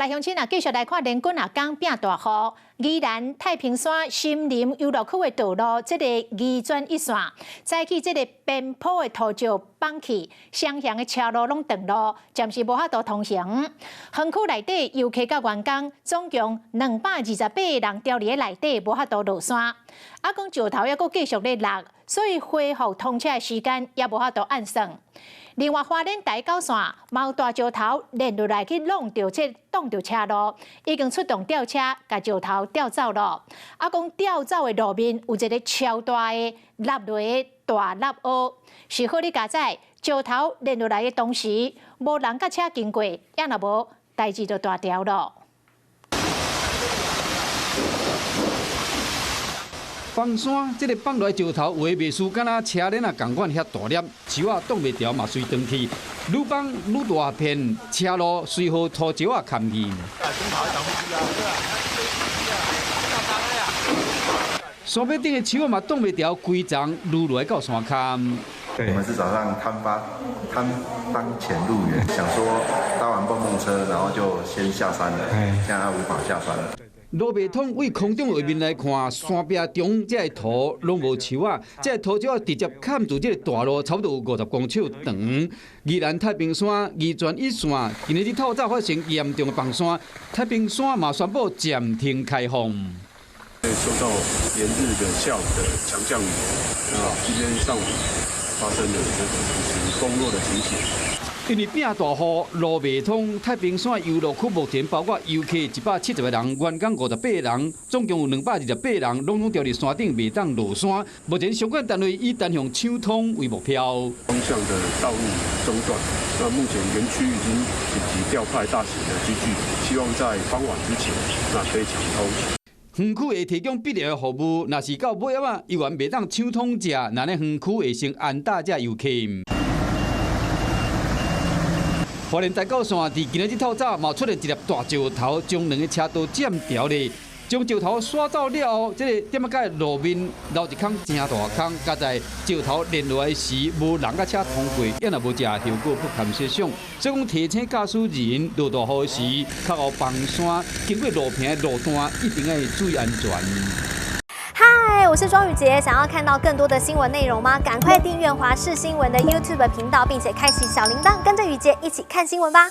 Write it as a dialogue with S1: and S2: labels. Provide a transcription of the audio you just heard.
S1: 來鄉親啊，繼續來看連滾仔工變大雨，宜蘭太平山森林遊樂區的道路，這个宜專一線，早起這个邊坡的土石崩去，雙向的車路攏斷路，暫時無法度通行。園區內底遊客佮員工總共228個人牢佇咧內底，無法度落山。啊，講石頭猶閣繼續咧落，所以恢復通車的時間也無法度按算。另外，花蓮台九線嘛有大石頭連落來去弄著這擋著車路，已經出動吊車共石頭吊走了。啊，講吊走的路面有一个超大的落落的大垃圾，是好你佳哉，石頭連落來的同時，無人佮車經過，也若無代誌就大條了。
S2: 崩山，這个崩落來石頭，有的袂輸，敢若車輪仔仝款遐大粒，樹仔擋袂牢嘛，隨斷去。愈崩愈大片，車路隨予土石仔崁去。山壁頂的樹仔嘛擋袂牢，規叢攄落來到山崁。
S3: 我們是早上貪發貪當前路遠，想說搭完蹦蹦車，然後就先下山了，現在無法下山了。
S2: 路袂通，對空中畫面來看，山壁中這个土攏無樹仔，這个土石仔直接崁住這个大路，差不多有50公尺長。宜蘭太平山宜專一線，今日透早發生嚴重的崩山，太平山嘛宣布暫停開放。
S4: 受到連日的下午的強降雨，啊，今天上午發生了這個土石崩落的情形。
S2: 因為變大雨，路袂通，太平山遊樂區目前包括遊客170個人，員工58人，總共有228人，攏總牢佇山頂袂當落山。目前相關單位以單向搶通為目標。
S4: 雙向的道路中斷，那目前園區已經緊急調派大型的機具，希望在傍晚之前，那可以搶通。
S2: 園區會提供必要的服務，若是到尾仔猶原袂當搶通者，那呢園區會先安搭這遊客。花蓮台九線佇今日透早嘛出現一粒大石頭，將兩个車道佔牢咧。將石頭刷走了後，這个點仔路面留一空誠大空，佳哉石頭連落來時，無人佮車通過，也若無食後果不堪設想。所以講提醒駕駛人落大雨時，較予崩山，經過路坪的路段，一定愛注意安全。
S5: 嗨，我是莊宇傑，想要看到更多的新聞內容嗎？趕快訂閱華視新聞的 YouTube 頻道，並且開啟小鈴鐺，跟着宇傑一起看新聞吧。